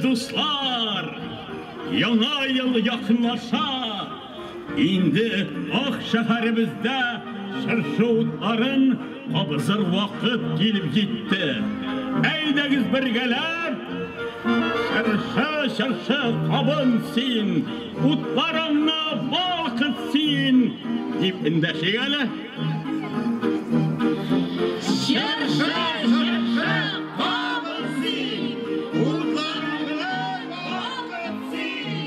Дуслар! Яңа ел якынлаша. Инде ак шәһәребездә чыршы утларын кабызыр вакыт килеп җитте. Әйдәгез бергәләп, чыршы, чыршы, кабын син, утларыңны балкыт син, дип эндәшик әле. Чыршы, чыршы, кабын син, утларыңны балкыт син.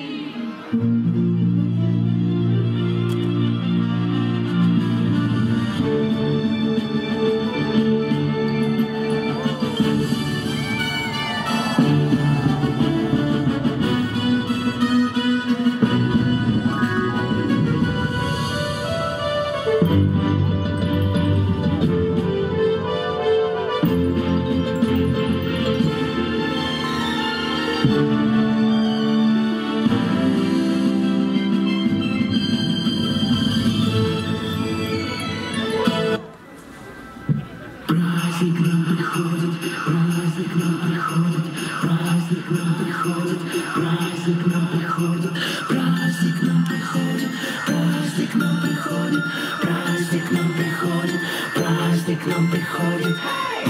Праздник нам приходит, праздник нам приходит, праздник нам приходит, праздник нам приходит, праздник нам приходит, праздник нам приходит, праздник нам приходит, праздник нам приходит.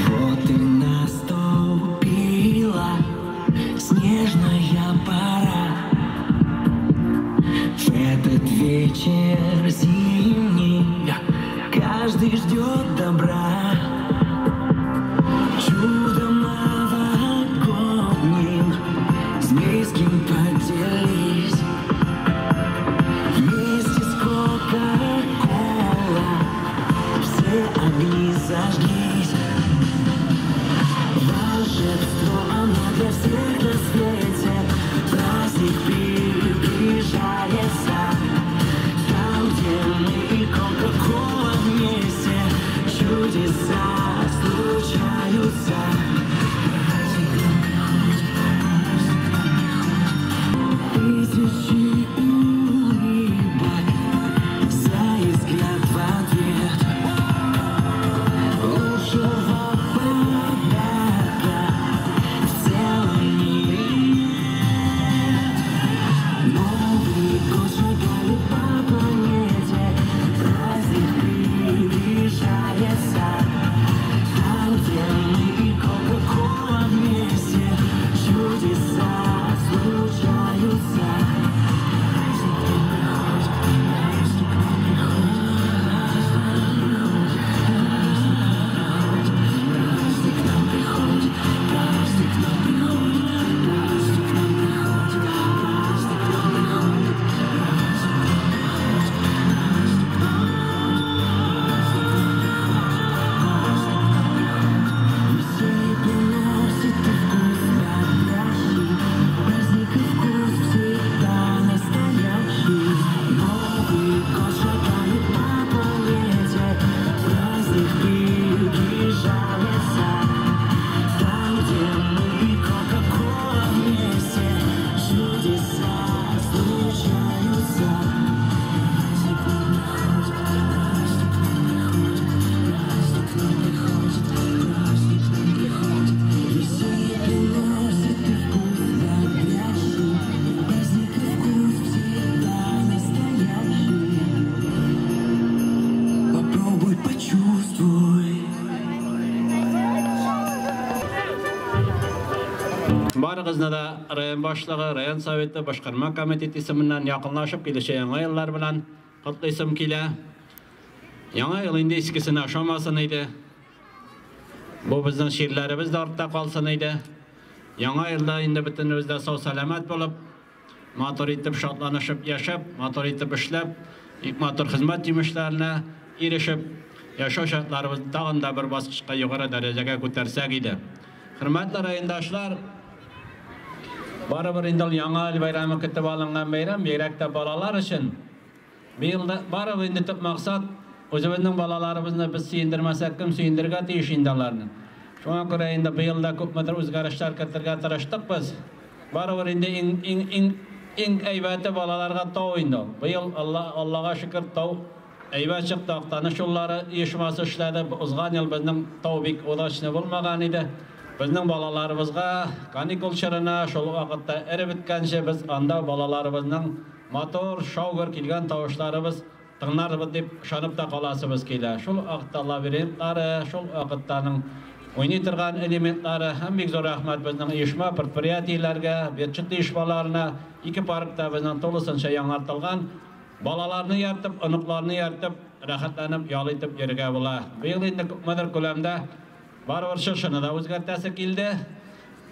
Вот и наступила снежная пора. В этот вечер зимний каждый ждет добра. Чудом новогодним с близким поделись. Вместе с Кока-Кола все огни зажглись. Волшебство, оно для всех на свете. Праздник приближается. Там, где мы и Кока-Кола вместе, чудеса случаются. Праздник нам приходит, праздник нам приходит. Тысячи улыбок за взгляд в ответ. Лучшего подарка в целом мире нет. Новый год шагает по планете, праздник приближается. Там, где мы и Кока-Кола вместе, чудеса случаются. Праздник нам приходит, праздник нам приходит, праздник нам приходит, праздник нам приходит, праздник нам приходит, праздник нам приходит, праздник нам приходит, праздник нам приходит, праздник нам приходит. Веселье приносит и вкус бодрящий, праздник и вкус всегда настоящий. Новый год шагает по планете, праздник приближается. Там, где мы и Кока-Кола вместе, чудеса случаются. Праздник нам приходит, праздник нам приходит, праздник нам приходит, праздник нам приходит. Веселье приносит и вкус бодрящий, праздник и вкус всегда настоящий. Попробуй, почувствуй. Барыгызны да район башлыгы, район советы, башкарма комитеты исеменнән якынлашып килүче яңа еллар белән котлыйсым килә. Яңа ел инде искесенә ошамасын иде. Бу безнең ширләребез дә артта калсын иде. Яңа елда инде бөтенебез дә сау-сәламәт булып, матур итеп шатланышып яшәп, матур итеп эшләп, бик матур хезмәт җимешләренә ирешеп, яшәү шартларыбызны тагын да бер баскычка югары дәрәҗәгә күтәрсәк иде. Хөрмәтле райондашлар, барыбер инде ул яңа ел бәйрәме көтеп алынган бәйрәм, бигрәк тә балалар өчен. Быел да барыбер инде төп максат үзебезнең балаларыбызны без сөендермәсәк, кем сөендерергә тиеш инде аларны. Шуңа күрә инде быел да күпмедер үзгәрешләр кертергә тырыштык без. Барыбер инде иң әйбәте балаларга тау инде ул. Быел Аллага шөкер тау әйбәт чыкты, Актаныш юллары оешмасы эшләде. Узган ел безнең тау бик удачный булмаган иде. Безнең балаларыбызга каникул чорына шул вакытта эреп беткәнче без анда балаларыбызның матур, шау-гөр килгән тавышларыбыз тыңларбыз дип ышанып та каласыбыз килә. Шул вакытта лабиринтлары, шул вакыттаның уйный торган элементлары һәм бик зур рәхмәт безнең оешма, предприятиеләргә, бюджет оешмаларына. Ике паркта безнең тулысынча яңартылган. Балаларны ияртеп, оныкларны ияртеп, рәхәтләнеп ял итеп йөрергә була. Быел инде күпмедер күләмдә барыбер чыршыны да үзгәртәсе килде.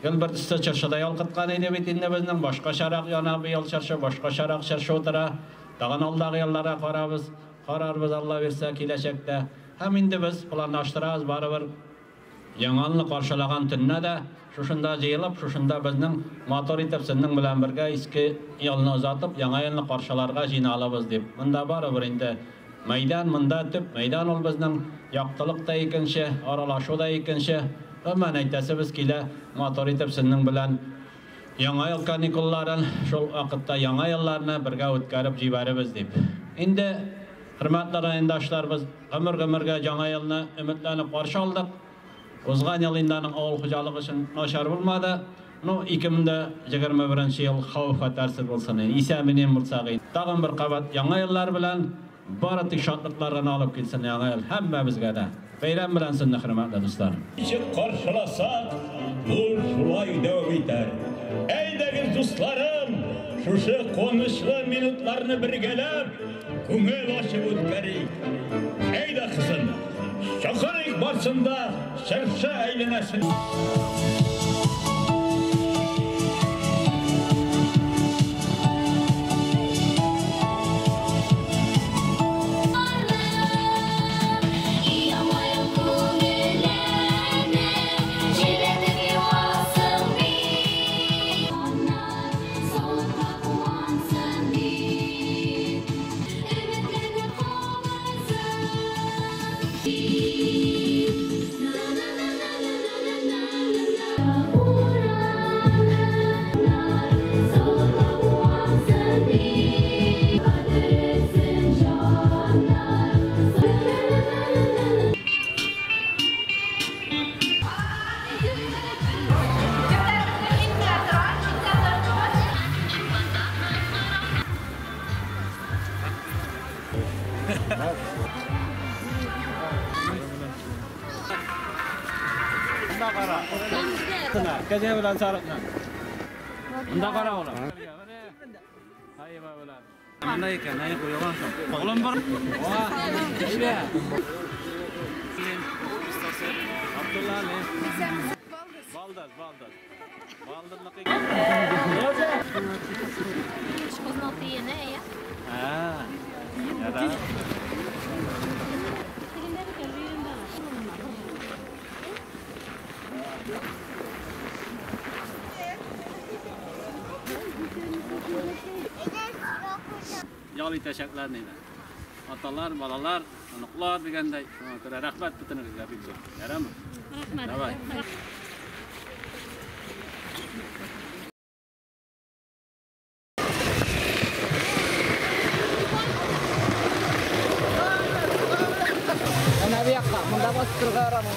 Гел бер төстә чыршы да ялкыткан иде бит инде безнең. Башкачарак яна быел чыршы, башкачарак чыршы утыра. Тагын алдагы елларга карабыз, карарбыз Алла бирсә киләчәктә. Һәм инде без планлаштырабыз барыбер Яңа елны каршылаган төнне дә шушында җыелып, шушында безнең матур итеп сезнең белән бергә иске елны озатып, яңа елны каршыларга җыйналабыз дип. Монда барыбер инде мәйдан, монда төп мәйдан ул безнең, яктылык та икенче, аралашу да икенче. Гомумән әйтәсебез килә, матур итеп сезнең белән яңа ел каникулларын, шул вакытта яңа елларны бергә үткәреп җибәребез дип. Инде хөрмәтле райондашлар, без гомер-гомергә яңа елны өметләнеп каршы алдык. Узган ел инде аның авыл хуҗалыгы өчен начар булмады. Ну, 2021 ел хәвеф-хәтәрсез булсын. Исән-имин булсак. Тагын бер кабат яңа еллар белән бары тик шатлыклар гына алып килсен яңа ел һәммәбезгә дә. Бәйрәм белән сезне, хөрмәтле дуслар. Ничек каршыласак, бу шулай дәвам итәр. Әйдәгез, дусларым, шушы куанычлы минутларны бергәләп, күңел ачып үткәрик. Әйдә, кызым, чакырыйк барсын да чыршы әйләнәсен. Кәҗә белән сарыкны. Монда кара улым. Монда икән, әй куйган соң. Улым бар. Абдулла не? Балдыз, балдыз. Балдызлык икән. Ha. Яра. Ял итәчәкләр инде. Аталар, балалар, оныклар дигәндәй. Шуңа күрә рәхмәт бөтенегезгә бик зур. Ярамы? Рәхмәт. Давай. Әнә бу якка, монда басып торырга ярамый.